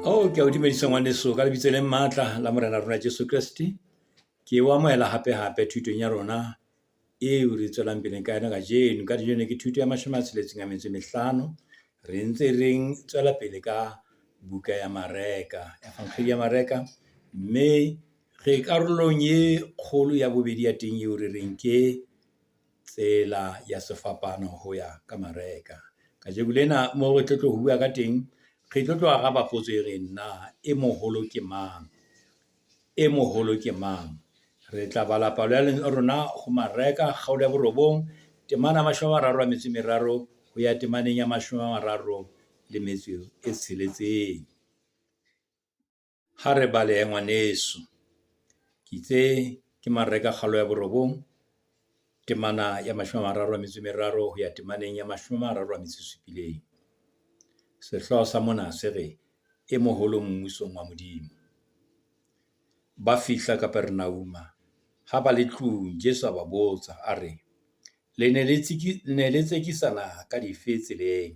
Oh, ke a o dumedisa ngwaneso ka lebitso le matla la Morena rona Jesu Kreste. Ke o amohela hape hape thutong ya rona eo re tswelang pele ka yona kajeno. Kajeno ke thuto ya 65. Re ntse re tswela pele ka buka ya Mareka, Evangelii ya Mareka. Mme re karolong e kgolo ya bobedi ya teng eo re reng ke tsela ya sefapano ho ya ka Mareka. Kajeko lena moo re tlo tlo ho bua ka teng, re tlo tlo araba potso e reng na e moholo ke mang? E moholo ke mang? Re tla bala palo ya rona ho Mareka kgaolo ya borobong, temana ya 33 ho ya temaneng ya 36. Ha re balehe ngwaneso. Ke itse ke Mareka kgaolo ya borobong, temana ya 33 ho ya temaneng ya 37. Sehlooho sa mona se re, e moholo mmusong wa Modimo. Ba fihla Kapernauma. Ha ba le tlung, Jesu a ba botsa, a re, Le ne le ne tsekisana ka dife tseleng?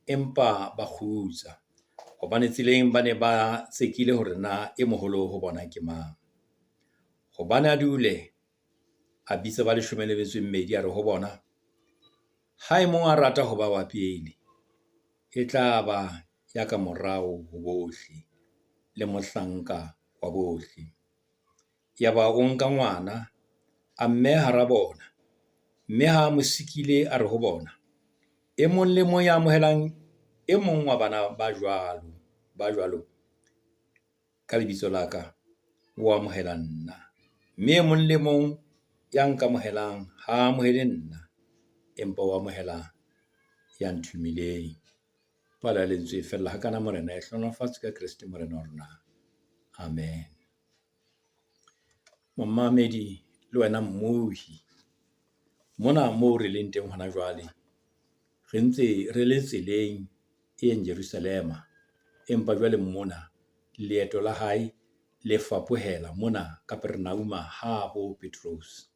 Empa ba kgutsa, hobane tseleng ba ne ba tsekile hore na e moholo ho bona ke mang. Hobane a dule, a bitsa ba 12, a re ho bona, ha e mong a rata ho ba wa pele, e tla ba ya ka morao ho bohle, le mohlanka wa bohle. Yaba o nka ngwana, a mmeha hara bona, mme ha a mo sikile a re ho bona, e mong le mong ya amohelang e mong wa bana ba jwalo, ba jwalo ka lebitso la ka, o amohela nna. Mme e mong le mong ya nkamohelang ha amohele nna, empa o amohela ya nthomileng. Palo ya lentswe e fella hakana Morena e hlohonolofatse ka Kreste Morena wa rona. Amen. Momamedi le wena mmohi, mona moo re leng teng hona jwale, re ntse re le tseleng e yang Jerusalema. Empa jwale mona leeto la hae le fapohela mona Kapernauma habo Petrose.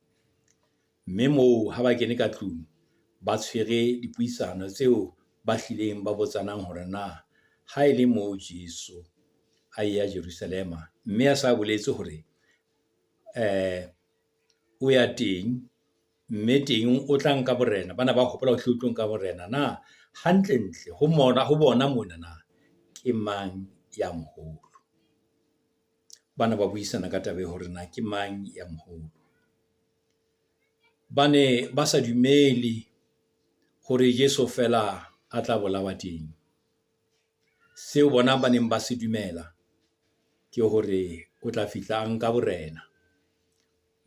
Mme moo ha ba kene ka tlung, ba tshwere dipuisano tseo ba hlileng ba botsanang hore na ha e le moo Jesu a eya Jerusalema, mme a sa boletse hore o ya teng, mme teng o tla nka borena. Bana ba hopola o hlile o tlo nka borena. Na hantlentle ho mona ho bona mona na ke mang ya moholo? Bana ba buisana ka taba ya hore na ke mang ya moholo. Ba ne ba sa dumele hore Jesu feela a tla bolawa teng. Seo bona ba neng ba se dumela ke hore o tla fihla a nka borena,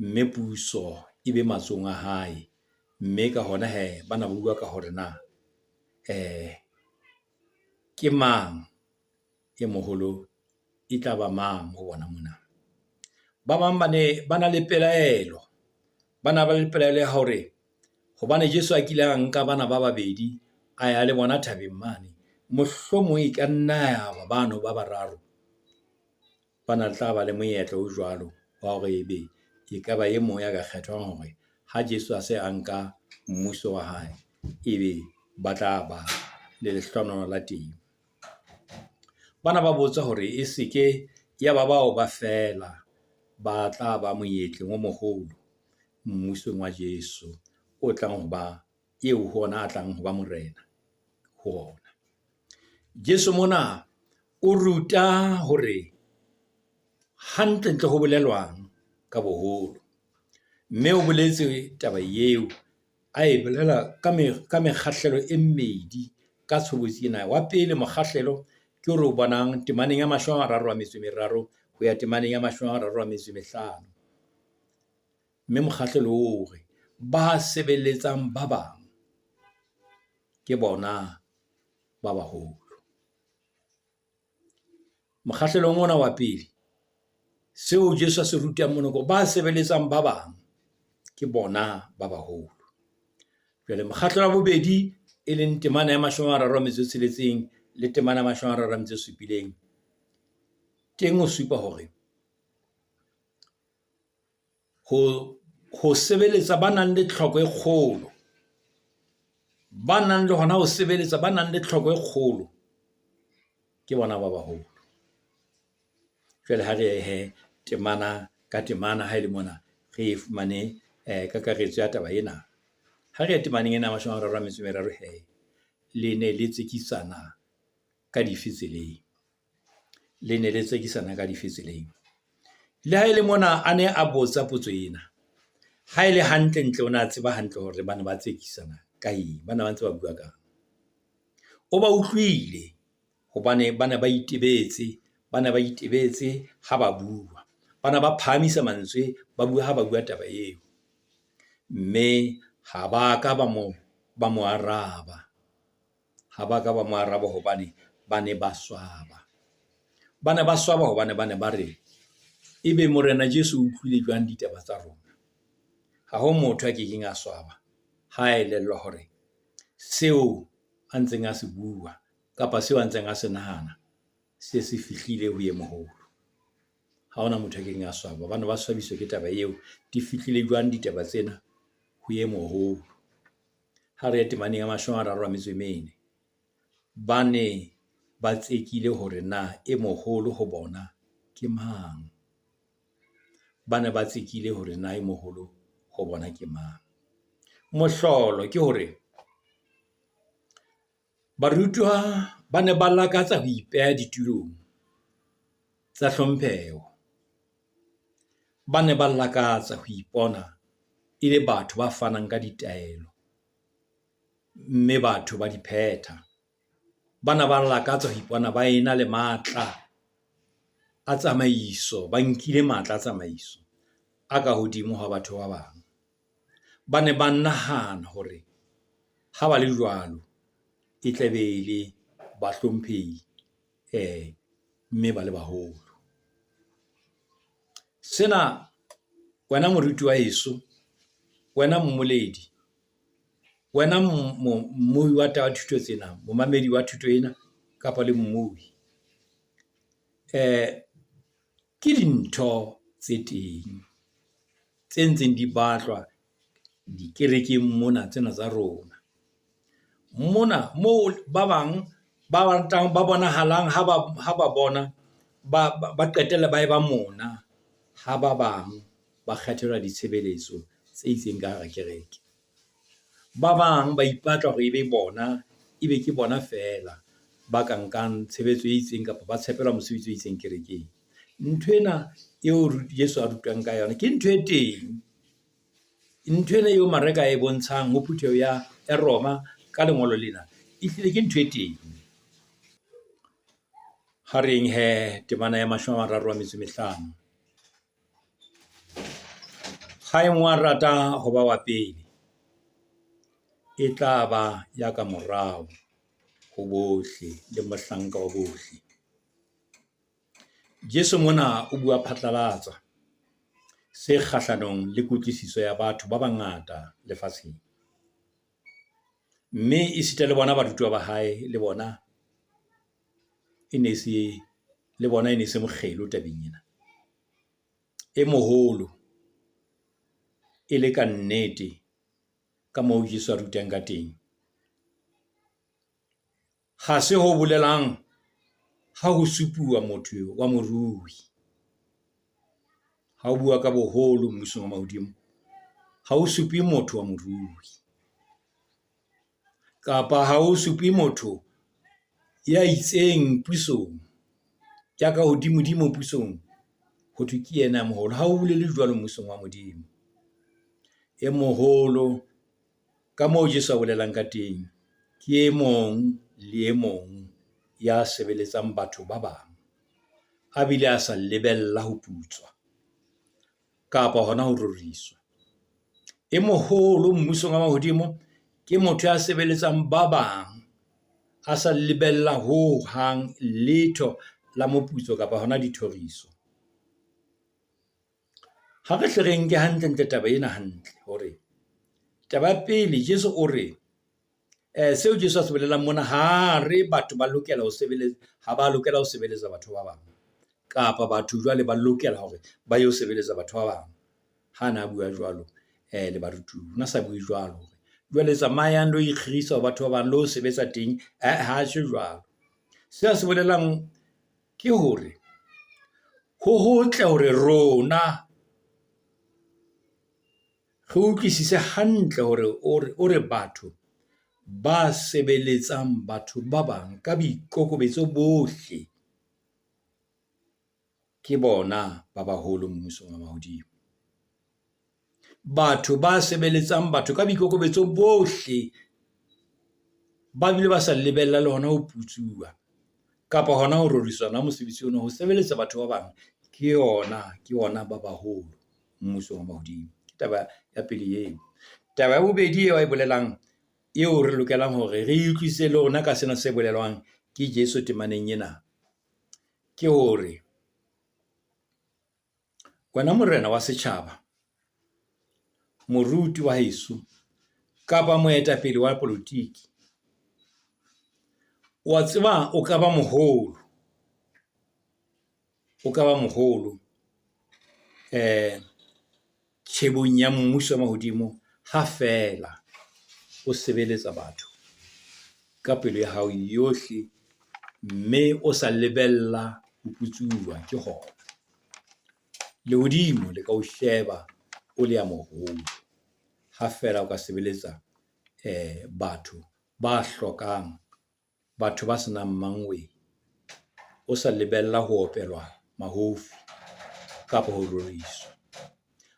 mme puso e be matsohong a hae. Mme ka hona hee, bana ba bua ka hore na ke mang e moholo, e tla ba mang ho bona mona. Ba bang ba ne ba na le pelaelo, ba na ba le pelaelo ya hore hobane Jesu a kile a nka bana ba babedi a ya le bona thabeng mane, mohlomong e ka nna ya ba bano ba bararo ba na tla ba le monyetla o jwalo wa hore ebe e ka ba e mong ya ka kgethwang hore ha Jesu a se a nka mmuso wa hae, ebe ba tla ba le lehlohonolo la teng. Bana ba botsa hore e se ke ya ba bao ba feela ba tla ba monyetleng o moholo mmusong wa Jesu o tlang ho ba eo ho ona a tlang ho ba morena ho ona. Jesu mona o ruta hore hantlentle ho bolelwang ka boholo. Mme o boletse taba eo a e bolela ka mekgahlelo e mmedi ka tshobotsi ena. Wa pele mokgahlelo ke o re o bonang temaneng ya 33 ho ya temaneng ya 35. Mme mokgahlelo oo o re, ba sebeletsang ba bang ke bona ba baholo. Mokgahlelong ona wa pele, seo Jesu a se rutang mona ke ba sebeletsang ba bang ke bona ba baholo. Jwale mokgahlelo wa bobedi e leng temana ya 36 le temana ya 37, teng o supa hore ho sebeletsa ba nang le tlhoko e kgolo, ba nang le hona ho sebeletsa ba nang le tlhoko e kgolo ke bona ba baholo. Jwale ha re ye he temana ka temana ha e le mona re e fumane kakaretso ya taba ena. Ha re ye temaneng ena ya mashome a mararo a metso e meraro he, le ne le tsekisana ka dife tseleng? Le ne le tsekisana ka dife tseleng? Le ha e le mona a ne a botsa potso ena, ha e le hantle ntle, o na tseba hantle hore ba ne ba tsekisana ka eng, ba ne ba ntse ba bua kang. O ba utlwile hobane ba ne ba itebetse, ba ne ba itebetse ha ba bua. Ba na ba phahamisa mantswe, ba bua ha ba bua taba eo. Mme ha ba ka ba mo araba, ha ba ka ba mo araba hobane ba ne ba swaba. Ba ne ba swaba hobane ba ne ba re, ebe morena Jesu o utlwile jwang ditaba tsa rona? Ha ho motho a kekeng a swaba ha elellwa hore seo a ntseng a se bua kapa seo a ntseng a se nahana se se fihlile ho e moholo. Ha hona motho a kekeng a swaba. Ba ne ba swabiswa ke taba eo. Di fihlile jwang ditaba tsena ho e moholo? Ha re ye temaneng ya mashome a mararo a metso e mene. Ba ne ba tsekile hore na e moholo ho bona ke mang? Ba ne ba tsekile hore na e moholo ho bona ke mang? Mohlolo ke hore barutuwa ba ne ba lakatsa ho ipeha ditulong tsa hlompheho. Ba ne ba lakatsa ho ipona e le batho ba fanang ka ditaelo, mme batho ba di phetha. Ba na ba lakatsa ho ipona ba ena le matla a tsamaiso, ba nkile matla a tsamaiso a ka hodimo ho batho ba bang. Ba ne ba nahana hore ha ba le jwalo, e tla be e le bahlomphehi mme ba le baholo. Sena wena moruti wa heso, wena mmoledi, wena mmui wa thuto tsena, momamedi wa thuto ena kapa le mmui. Ke dintho tse teng tse ntseng di batlwa dikerekeng mona tsena tsa rona. Mona moo ba bang ba batlang ba bonahalang ha ba ha ba bona, ba qetella ba eba mona ha ba bang ba kgethelwa ditshebeletso tse itseng ka hara kereke. Ba bang ba ipatla hore ebe bona, ebe ke bona feela ba ka nkang tshebetso e itseng kapa ba tshepelwa mosebetsi o itseng kerekeng. Nthwena eo Jesu a rutang ka yona ke ntho e teng. Nthwena eo Mareka a e bontshang ho phutheho ya Roma ka lengolo lena, ehlile ke ntho e teng. Ha reng hee temana ya mashome a mararo a metso e mehlano. Ha e mong a rata ho ba wa pele, e tla ba ya ka morao ho bohle le mohlanka wa bohle. Jesu mona o bua phatlalatsa se kgahlanong le kutlwisiso ya batho ba bangata lefatsheng. Mme esita le bona barutuwa ba hae le bona e ne se le bona e ne se mokgelo tabeng ena. E moholo e le kannete ka moo Jesu a rutang ka teng. Ha se ho bolelang ha ho supuwa motho wa morui. Ha o bua ka boholo mmusong wa mahodimo, ha o supe motho wa morui kapa ha o supe motho ya itseng pusong, ya ka hodimodimo pusong, ho thwe ke yena a moholo. Ha ho bolele jwalo mmusong wa Modimo. E moholo ka moo Jesu a bolelang ka teng, ke e mong le e mong ya sebeletsang batho ba bang. A bile a sa lebella ho putswa kapa hona ho roriswa. E moholo mmusong wa mahodimo ke motho ya sebeletsang ba bang, a sa lebella hohang letho la moputso kapa hona dithoriso. Ha re hle re nke hantlentle taba ena hantle hore taba ya pele Jesu o re seo Jesu a se bolelang mona ha re batho ba lokela ho sebeletsa, ha ba lokela ho sebeletsa batho ba bang kapa batho jwale ba lokela hore ba yo sebeletsa batho ba bang. Ha na bua jwalo le barutuwa, o na sa bue jwalo. Jwale tsamayang le ho ikgirisa ho batho ba bang le ho sebetsa teng. Ha tjho jwalo. Seo a se bolelang ke hore Ho hotle hore rona re utlwisise hantle hore o re batho ba sebeletsang batho ba bang ka boikokobetso bohle, ke bona ba baholo mmusong wa mahodimo. Batho ba sebeletsang batho ka boikokobetso bohle, ba bile ba sa lebella le hona ho putsuwa kapa hona ho roriswa ona mosebetsi ono. Ho sebeletsa batho ba bang ke yona, ke ona ba baholo mmusong wa mahodimo. Ke taba ya pele eo. Taba ya bobedi eo ae bolelang eo re lokelang hore re utlwisise le rona ka sena se bolelwang ke Jesu temaneng ena, ke hore wena morena wa setjhaba, moruti wa heso kapa moetapele wa polotiki. Wa tseba o ka ba moholo, o ka ba moholo tjhebong ya mmuso wa mahodimo ha feela o sebeletsa batho ka pelo ya hao yohle, mme o sa lebella ho putsuwa ke hona. Lehodimo le ka o sheba o le ya moholo ha feela o ka sebeletsa batho ba hlokang, batho ba senang mang wee. O sa lebella ho opelwa mahofi kapa ho roriswa.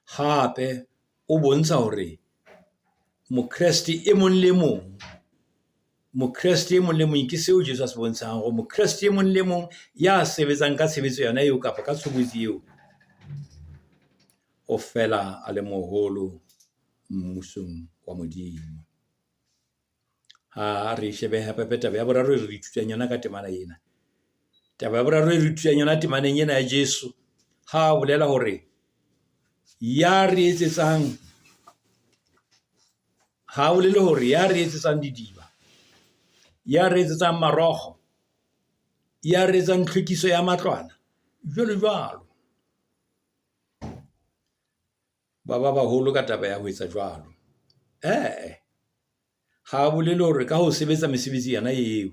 Hape o bontsha hore Mokreste e mong le mong, Mokreste e mong le mong ke seo Jesu a se bontshang hore Mokreste e mong le mong ya sebetsang ka tshebetso yona eo kapa ka tshobotsi eo, o fela a le moholo mmusong wa Modimo. Ha re shebe hape hape taba ya boraro e re ithutang yona ka temana ena. Taba ya boraro e re ithutang yona temaneng ena ya Jesu, ha a bolela hore ya re etsetsang, ha bolele hore ya re etsetsang didiba, ya re etsetsang marokgo, ya re etsang tlhwekiso ya matlwana, jwalo jwalo. Ba ba baholo ka taba ya ho etsa jwalo. Eh-eh, ha bolele hore ka ho sebetsa mesebetsi yona eo,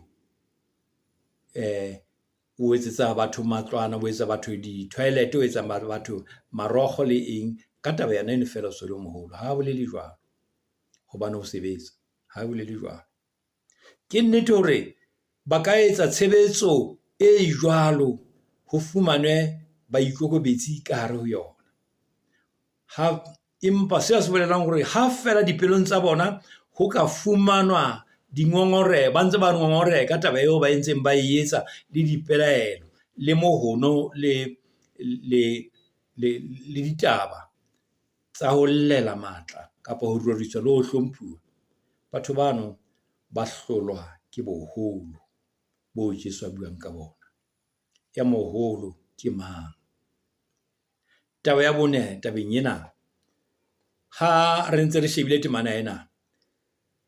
o etsetsa batho matlwana, o etsa batho di-toilet, o etsa batho marokgo le eng. Ka taba yona eno feela o so le moholo, ha bolele jwalo hobane o sebetsa, ha bolele jwalo. Ke nnete hore ba ka etsa tshebetso e jwalo ho fumanwe baikokobetsi ka hare ho yona. Ha, empa seo se bolelang hore ha feela dipelong tsa bona ho ka fumanwa dingongoreho, ba ntse ba ngongoreha ka taba eo ba entseng ba e etsa le dipelaelo le mohono le ditaba tsa ho llela matla kapa ho roriswa le ho hlomphuwa. Batho bano ba hlolwa ke boholo bo Jesu a buang ka bona. Ya moholo ke mang? Taba ya bone tabeng ena, ha re ntse re shebile temana ena,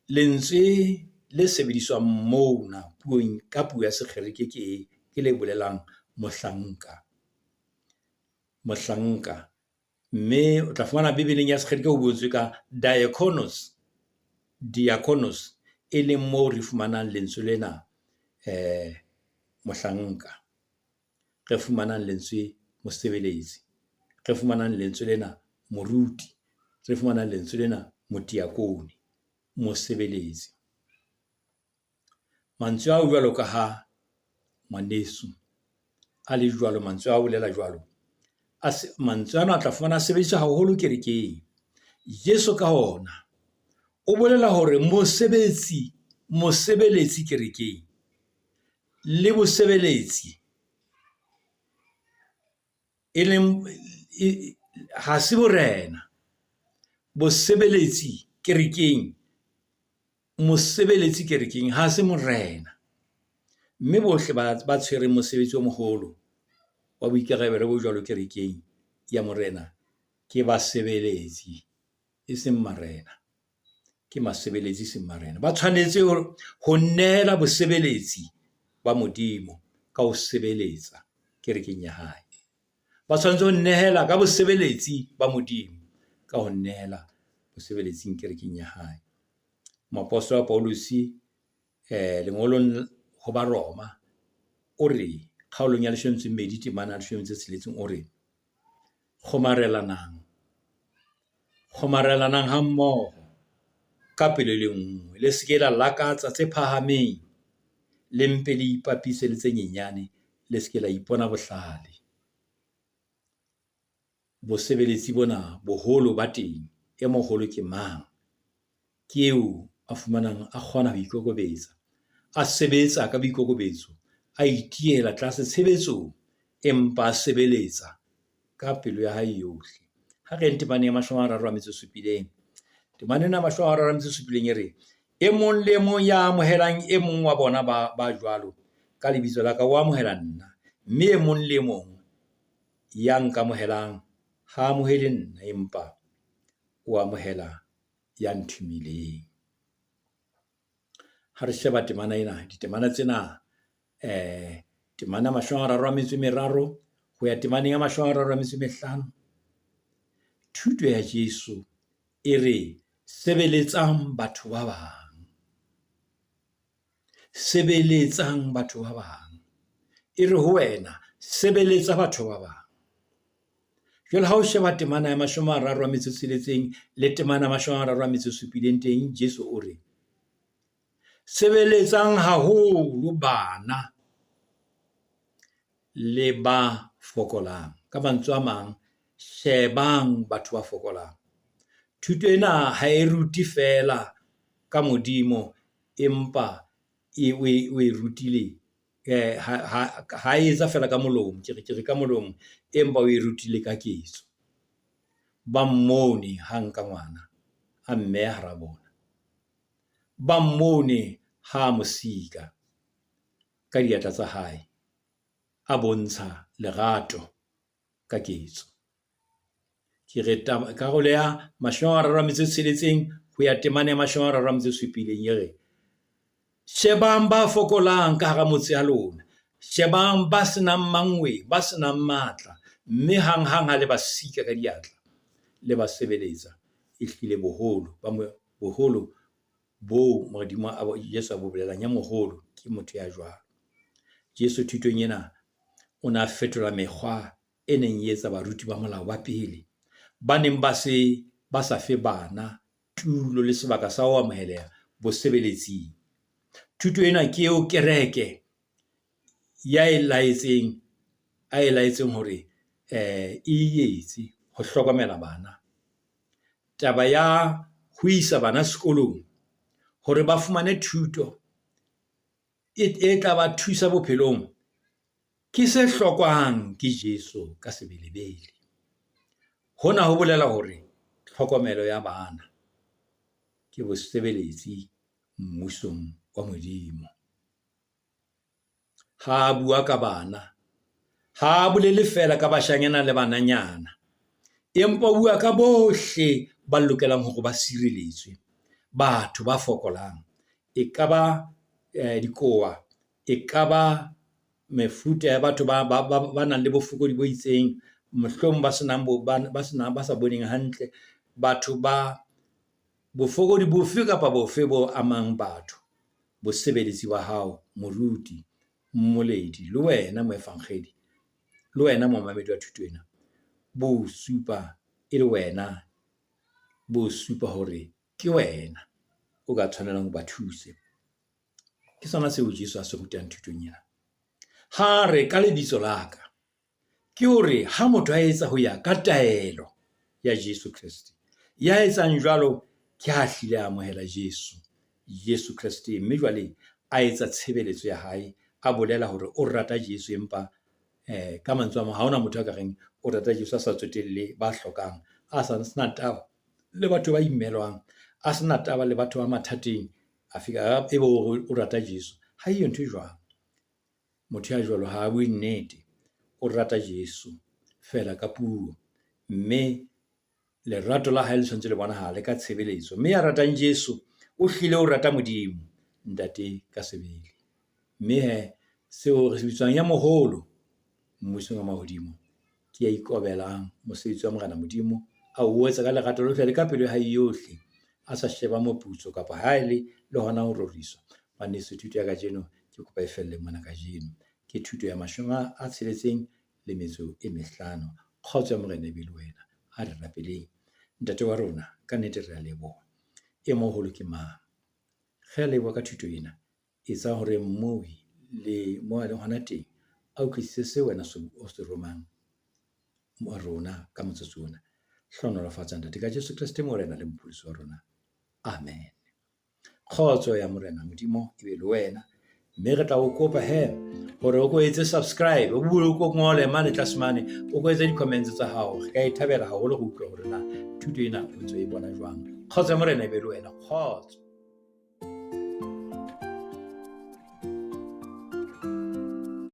lentswe le sebediswang mona puong ka puo ya Sekgerike ke le bolelang mohlanka, mohlanka. Mme o tla fumana Bibeleng ya Sekgerike ho buetswe ka diakonos, diakonos e leng moo re fumanang lentswe lena mohlanka. Re fumanang lentswe mosebeletsi, re fumanang lentswe lena moruti, re fumanang lentswe lena motiakone, mosebeletsi. Mantswe ao jwalo ka ha ngwaneso a le jwalo, mantswe a bolela jwalo. Mantswe ana o tla fumana a sebediswa haholo kerekeng. Jesu ka ona o bolela hore mosebetsi, mosebeletsi kerekeng le bosebeletsi e leng ha se borena. Bosebeletsi kerekeng, mosebeletsi kerekeng ha se morena. Mme bohle ba tshwereng mosebetsi o moholo wa boikarabelo bo jwalo kerekeng ya morena, ke basebeletsi e seng marena. Ke masebeletsi e seng marena. Ba tshwanetse ho nehela bosebeletsi ba Modimo ka ho sebeletsa kerekeng ya hae. Ba tshwanetse ho nehela ka bosebeletsi ba Modimo ka ho nehela bosebeletsing kerekeng ya hae. Moapostola Pauluse lengolong ho Baroma o re kgaolong ya leshome le metso e mmedi temana ya leshome le metso e tsheletseng o re, kgomarelanang, kgomarelanang hammoho ka pelo e le nngwe. Le se ke la lakatsa tse phahameng, le mpe le ipapise le tse nyenyane, le se ke la ipona bohlale. Bosebeletsi bona boholo ba teng, e moholo ke mang? Ke eo a fumanang a kgona ho ikokobetsa, a sebetsa ka boikokobetso, a itihela tlase tshebetsong, empa a sebeletsa ka pelo ya hae yohle. Ha re yeng temaneng ya mashome a mararo a metso e supileng. Temana ena ya mashome a mararo a metso e supileng e re, e mong le e mong ya amohelang e mong wa bona ba jwalo ka lebitso la ka, o amohela nna. Mme e mong le e mong ya nkamohelang ha amohele nna, empa o amohela ya nthomileng. Ha re sheba temana ena, ditemana tsena temana ya mashome a mararo a metso e meraro ho ya temaneng ya mashome a mararo a metso e mehlano. Thuto ya Jesu e re sebeletsang batho ba bang. Sebeletsang batho ba bang. E re ho wena, sebeletsa batho ba bang. Jwale ha o sheba temana ya mashome a mararo a metso e tsheletseng le temana ya mashome a mararo a metso e supileng teng, Jesu o re, sebeletsang haholo bana le ba fokolang. Ka mantswe a mang, shebang batho ba fokolang. Thuto ena ha e rute feela ka Modimo, empa e o e rutile ha e etsa feela ka molomo, ke re ke re ka molomo, empa o e rutile ka ketso. Ba mmone ha nka ngwana a mmeha hara bona. Ba mmone ha a mo sika ka diatla tsa hae, a bontsha lerato ka ketso. Ke re karolo ya mashome a mararo a metso e tsheletseng ho ya temana ya mashome a mararo a metso e supileng e re, shebang ba fokolang ka hara motse ya lona. Shebang ba senang mangwe, ba senang matla. Mme hanghang ha le ba sika ka diatla, le ba sebeletsa. Ehlile boholo ba boholo boo Modimo a Jesu a bo bolelang, ya moholo ke motho ya jwalo. Jesu thutong ena o ne a fetola mekgwa e neng e etsa baruti ba molao ba pele, ba neng ba se ba sa fe bana tulo le sebaka sa ho amoheleha bosebeletsing. Thuto ena ke eo kereke ya e laetseng, a e laetseng hore e etse ho hlokomela bana. Taba ya ho isa bana sekolong hore ba fumane thuto e tla ba thusa bophelong ke se hlokwang ke Jesu ka sebelebele. Hona ho bolela hore tlhokomelo ya bana ke bosebeletsi mmusong wa Modimo. Ha a bua ka bana, ha a bolele feela ka bashanyana le bananyana, empa o bua ka bohle ba lokelang hore ba sireletswe. Batho ba fokolang, e ka ba dikowa, e ka ba mefuta ya batho ba nang le bofokodi bo itseng, mohlomong ba senang ba sa boneng hantle, batho ba bofokodi bofe kapa bofe bo amang batho. Bosebeletsi ba hao moruti, mmoledi, le wena moefankgedi, le wena momamedi wa thuto ena, bo supa e le wena, bo supa hore ke wena o ka tshwanelang o ba thuse. Ke sona seo Jesu a se rutang thutong ena. Ha re ka lebitso la ka, ke hore ha motho a etsa ho ya ka taelo ya Jesu Kreste, ya etsang jwalo ke ha hlile a amohela Jesu, Jesu Kreste, mme jwale a etsa tshebeletso ya hae, a bolela hore o rata Jesu, empa ka mantswe a mang, ha hona motho a ka reng o rata Jesu a sa tsotelle ba hlokang, a sa sena taba le batho ba imelwang, a sena taba le batho ba mathateng, a fika ebe o rata Jesu. Ha eyo ntho e jwalo. Motho ya jwalo ha a bue nnete, o rata Jesu feela ka puo, mme lerato la hae le tshwanetse le bonahale ka tshebeletso. Mme ya ratang Jesu o hlile o rata Modimo Ntate ka sebele. Mme he seo re se bitswang ya moholo mmusong wa mahodimo ke ya ikobelang mosebetsi wa Morena Modimo, a o etsa ka lerato lohle le ka pelo ya hae yohle, a sa sheba moputso kapa ha e le hona ho roriswa. Ngwaneso, thuto ya kajeno ke kopa e felle mona kajeno. Ke thuto ya 65. Kgotso ya Morena e be le wena. A re rapeleng. Ntate wa rona, ka nnete re a leboha. E moholo ke mang? Re a leboha ka thuto ena. Etsa hore mmohi le mo a leng hona teng a utlwisise seo wena o se romang rona ka motsotso ona. Hlohonolofatsa ntate ka Jesu Kreste Morena le Mopholosi wa rona. Amen. Kgotso ya Morena Modimo e be le wena. Mme re tla o kopa he hore o ko etse subscribe, o bue, o ko ngole mane tlase mane, o ko etse di-comments tsa hao. Re ka e thabela haholo go utlwa hore na thuto ena o ntse o e bona jwang. Kgotso ya Morena e be le wena. Kgotso.